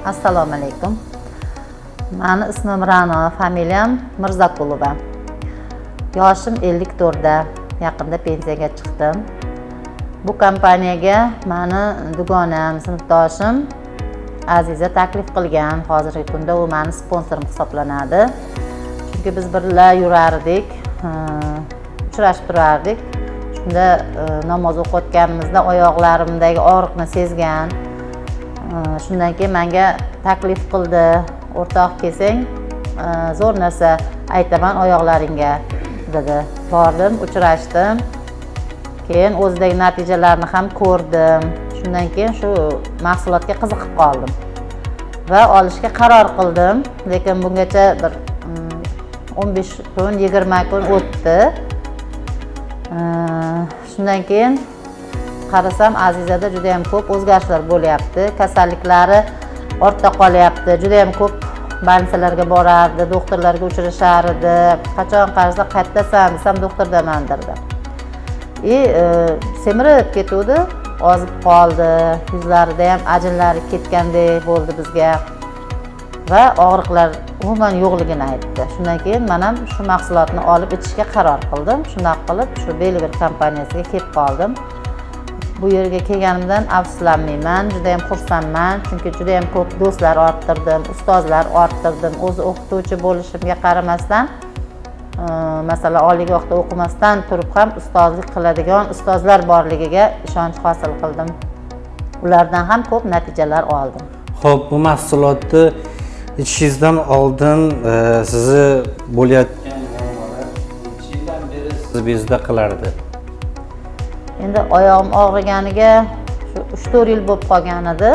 Assalomu alaykum. Mani ismim Ra'no, familiyam Mirzaqulova. Yoshim 54 da, yaqinda pensiyaga chiqdim. Bu kompaniyaga mani dugonam, sinfdoshim Aziza taklif qilgan. Hozirgi kunda u mani sponsorim hisoblanadi. Chunki biz birga yurardik, uchrashib turardik. Shunda namoz o'qiyotganimizda oyoqlarimdagi og'riqni sezgan. Shundan keyin menga taklif qildi: "O'rtoq, kelsang, zo'r narsa aytaman oyoqlaringga", dedi. Bordim, uchrashdim. Keyin o'zidagi natijalarni ham ko'rdim. Shundan keyin shu mahsulotga qiziqib qoldim va olishga qaror qildim. Lekin bungacha bir 15 kun, 20 kun o'tdi. Shundan keyin qarasam, Azizada juda yam ko'p o'zgarishlar bo'lyapti, kasalliklari ortda qolyapti. Juda yam ko'p больница larga borardi, doktorlarga uchrashar edi. Qachon qarasa, "Qayerdasan?" desam, "Doktordaman", derdi. И semirib ketuvdi, ozib qoldi, yuzlarida ham ajinlari ketgandek bo'ldi bizga va og'riqlar umuman yo'qligini aytdi. Shundan keyin man ham shu mahsulotni olib ichishga qaror qildim. Shunaqa qilib shu Belver kompaniyasiga kelib qoldim. Bu yerga kelganimdan afsuslanmayman, juda yam xursandman, chunki juda yam ko'p do'stlar orttirdim, ustozlar orttirdim. O'zi o'qituvchi bo'lishimga qaramasdan, masalan, oliygohda o'qimasdan turib ham ustozlik qiladigan ustozlar borligiga ishonch hosil qildim. Ulardan ham ko'p natijalar oldim. Xo'p, bu mahsulotni ichishingizdan oldin sizni bo'layotgan muammolar necha yildan beri sizni bezovta qilardi? Endi oyog'im og'riganiga shu 3-4 yil bo'lib qolgan edi.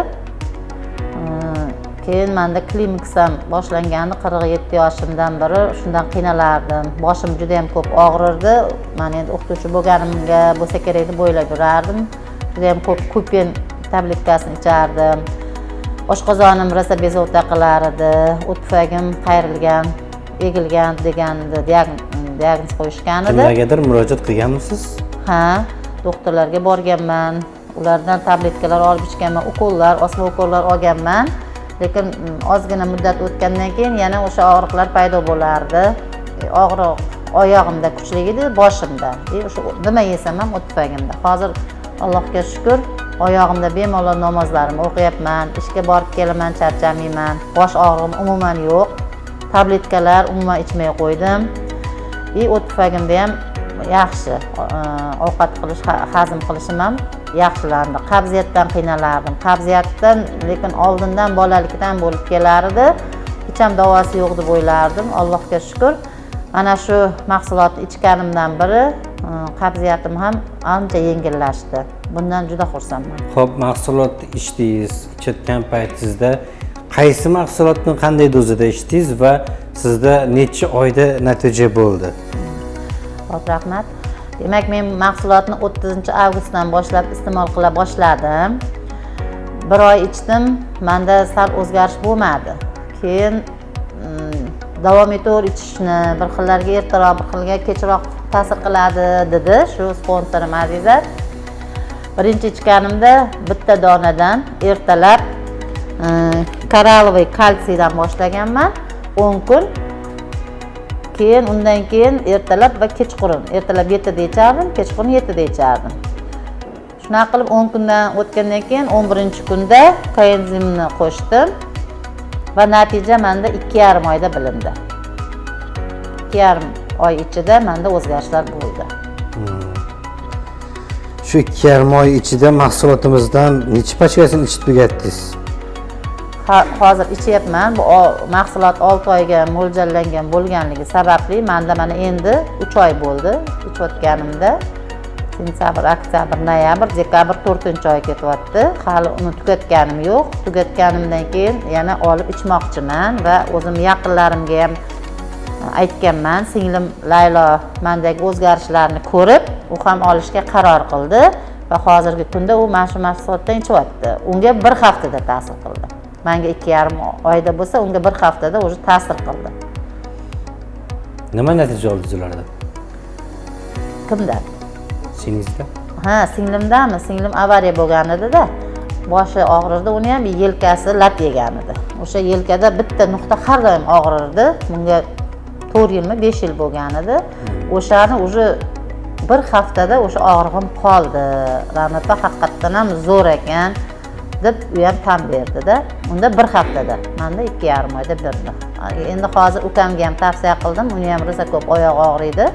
Keyin manda klimaks ham boshlangandi 47 yoshimdan beri. Shundan qiynalardim, boshim juda yam ko'p og'rirdi. Man endi o'qituvchi bo'lganimga bo'lsa kerak deb o'ylab yurardim. Juda yam ko'p Kupen tabletkasini ichardim. Oshqozonim rosa bezovta qilar edi, o't pufagim qayrilgan, egilgan degandi, diagnoz qo'yishgan edi. Kimlargadir murojaat qilganmisiz? Ha, doktorlarga borganman, ulardan tabletkalar olib ichganman, ukollar, osma ukollar olganman. Lekin ozgina muddat o'tgandan keyin yana o'sha og'riqlar paydo bo'lardi. Og'riq oyog'imda kuchli edi, boshimda и o'sha nima yesam ham o't pufagimda. Hozir, Allohga shukur, oyog'imda bemalol namozlarimni o'qiyapman, ishga borib kelaman, charchamayman, bosh og'rig'im umuman yo'q, tabletkalar umuman ichmay qo'ydim. И o't pufagimda ham yaxshi, ovqat qilish, hazm qilishim ham yaxshilandi. Qabziyatdan qiynalardim, qabziyatdan lekin oldindan, bolalikdan bo'lib kelar edi, hech ham davosi yo'q deb o'ylardim. Allohga shukur, mana shu mahsulotni ichganimdan beri qabziyatim ham ancha yengillashdi. Bundan juda xursandman. Xo'p, mahsulotni ichdingiz. Ichayotgan paytingizda qaysi mahsulotni qanday dozada ichdingiz va sizda necha oyda natija bo'ldi? Xo'p, rahmat. Demak, men mahsulotni 30-avgustdan boshlab iste'mol qila boshladim. Bir oy ichdim, manda sal o'zgarish bo'lmadi. Keyin davom etaver ichishni, bir xillarga ertaroq, bir xilga kechroq ta'sir qiladi, dedi shu sponsorim Aziza. Birinchi ichganimda bitta donadan ertalab коралловый kalsiydan boshlaganman 10 kun. Keyin undan keyin ertalab va kechqurun, ertalab 7da ichardim, kechqurun 7da ichardim. Shunaqa qilib 10 kundan o'tgandan keyin 11-kunda koenzimni qo'shdim va natija manda 2,5 oyda bilindi. 2,5 oy ichida manda o'zgarishlar bo'ldi. Shu 2,5 oy ichida mahsulotimizdan necha pachkasini ichib tugatdingiz? Hozir ichyapman. Bu mahsulot 6 oyga mo'ljallangan bo'lganligi sababli manda mana endi 3 oy bo'ldi ichayotganimda. Sentyabr, oktyabr, noyabr, dekabr, 4-oy ketyapti. Hali uni tugatganim yo'q. Tugatganimdan keyin yana olib ichmoqchiman va o'zim yaqinlarimga ham aytganman. Singlim Laylo mandagi o'zgarishlarni ko'rib, u ham olishga qaror qildi va hozirgi kunda u mana shu mahsulotdan ichyapti. Unga bir haftada ta'sir qildi. Manga 2,5 oyda bo'lsa, unga bir haftada уже ta'sir qildi. Nima natija oldingiz ulardan? Kimdan? Singlingizda. Ha, singlimdami? Singlim avariya bo'lgan edida. Boshi og'rirdi, uni ham yelkasi lat yegan edi. O'sha yelkada bitta nuqta har doim og'rirdi. Bunga 4 yilmi, 5 yil bo'lgan edi. O'shani уже bir haftada o'sha og'rig'im qoldi. Ra'no opa haqiqatdan ham zo'r ekan deb u ham tan berdida. Unda bir haftada, manda 2,5 oyda berdi. Endi hozir ukamga ham tavsiya qildim, uni ham rosa ko'p oyog'i og'riydi.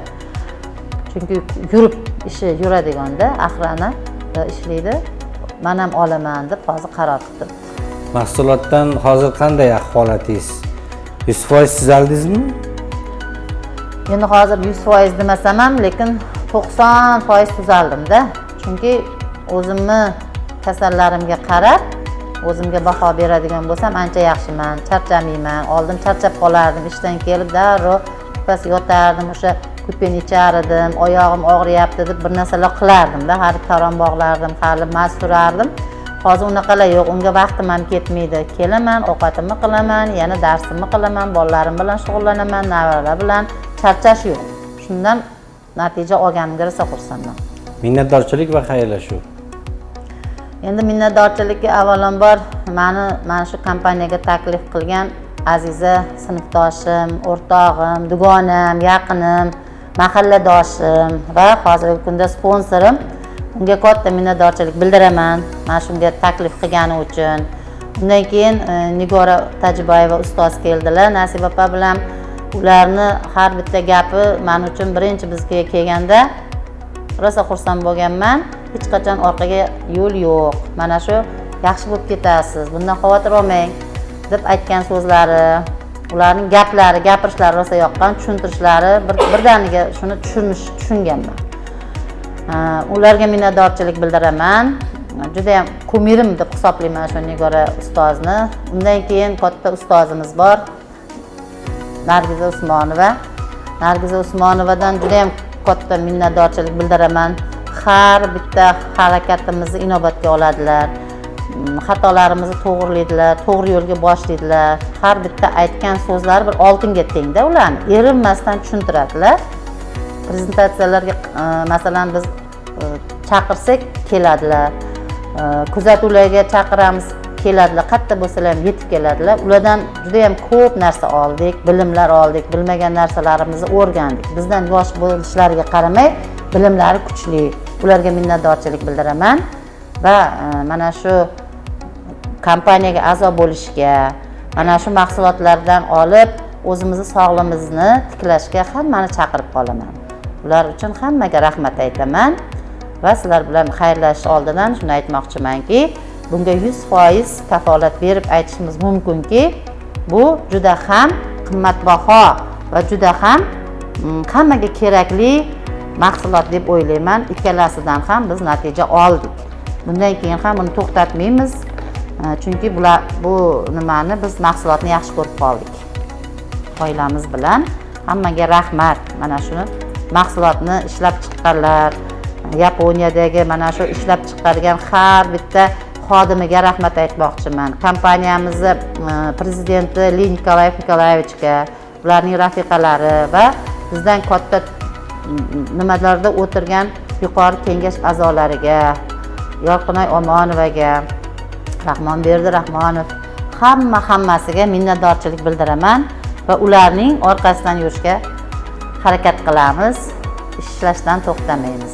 Chunki yurib ishi yuradiganda охрана ishlaydi. Man ham olaman deb hozir qaror qilib turibdi. Mahsulotdan hozir qanday ahvolatingiz? 100% tuzaldingizmi? Endi hozir 100% demasam ham, lekin 90% tuzaldimda. Chunki o'zimni kasallarimga qarab o'zimga baho beradigan bo'lsam, ancha yaxshiman, charchamayman. Oldin charchab qolardim, ishdan kelib darrov birpas yotardim, o'sha kupen ichar edim, oyog'im og'riyapti deb bir narsalar qilardimda, hali karom bog'lardim, hali maz surardim. Hozir unaqalar yo'q, unga vaqtim ham ketmaydi. Kelaman, ovqatimni qilaman, yana darsimni qilaman, bolalarim bilan shug'ullanaman, nevaralar bilan, charchash yo'q. Shundan natija olganimga rosa xursandman. Minnatdorchilik va xayrlashuv. Endi minnatdorchilikka avvalambor mani mana shu kompaniyaga taklif qilgan Aziza sinfdoshim, o'rtog'im, dugonam, yaqinim, mahalladoshim va hozirgi kunda sponsorim, unga katta minnatdorchilik bildiraman mana shunga taklif qilgani uchun. Undan keyin Nigora Tajiboyeva ustoz keldilar Nasiba opa bilan. Ularni har bitta gapi man uchun birinchi bizga kelganda rosa xursand bo'lganman. Hech qachon orqaga yo'l yo'q, mana shu yaxshi bo'lib ketasiz, bundan xavotir olmang deb aytgan so'zlari, ularning gaplari, gapirishlari rosa yoqqan, tushuntirishlari birdaniga shuni tushunganman. Ularga minnatdorchilik bildiraman. Judayam кумир im deb hisoblayman shu Nigora ustozni. Undan keyin katta ustozimiz bor, Nargiza Usmonova. Nargiza Usmonovadan judayam katta minnatdorchilik bildiraman. Har bitta harakatimizni inobatga oladilar, xatolarimizni to'g'rilaydilar, to'g'ri yo'lga boshlaydilar. Har bitta aytgan so'zlari bir oltinga tengda, ularni erinmasdan tushuntiradilar. Prezentatsiyalarga masalan biz chaqirsak keladilar, kuzatuvlarga chaqiramiz, keladilar, qayerda bo'lsalar ham yetib keladilar. Ulardan juda yam ko'p narsa oldik, bilimlar oldik, bilmagan narsalarimizni o'rgandik. Bizdan yosh bo'lishlariga qaramay bilimlari kuchli, ularga minnatdorchilik bildiraman va mana shu kompaniyaga a'zo bo'lishga, mana shu mahsulotlardan olib o'zimizni sog'lig'imizni tiklashga hammani chaqirib qolaman. Ular uchun hammaga rahmat aytaman va sizlar bilan xayrlashish oldidan shuni aytmoqchimanki, bunga 100% kafolat berib aytishimiz mumkinki, bu juda ham qimmatbaho va juda ham hammaga kerakli mahsulot deb o'ylayman. Ikkalasidan ham biz natija oldik. Bundan keyin ham buni to'xtatmaymiz, chunki bu nimani biz mahsulotni yaxshi ko'rib qoldik oilamiz bilan. Hammaga rahmat. Mana shuni mahsulotni ishlab chiqqanlar, Yaponiyadagi mana shu ishlab chiqargan har bitta xodimiga rahmat aytmoqchiman. Kompaniyamizni prezidenti Li Nikolayev Nikolayevichga, ularning rafiqalari va bizdan katta nimalarda o'tirgan yuqori kengash a'zolariga, Yorqinoy Omonovaga, Rahmonberdi Rahmonov, hammasiga minnatdorchilik bildiraman va ularning orqasidan yurishga harakat qilamiz, ishlashdan to'xtamaymiz.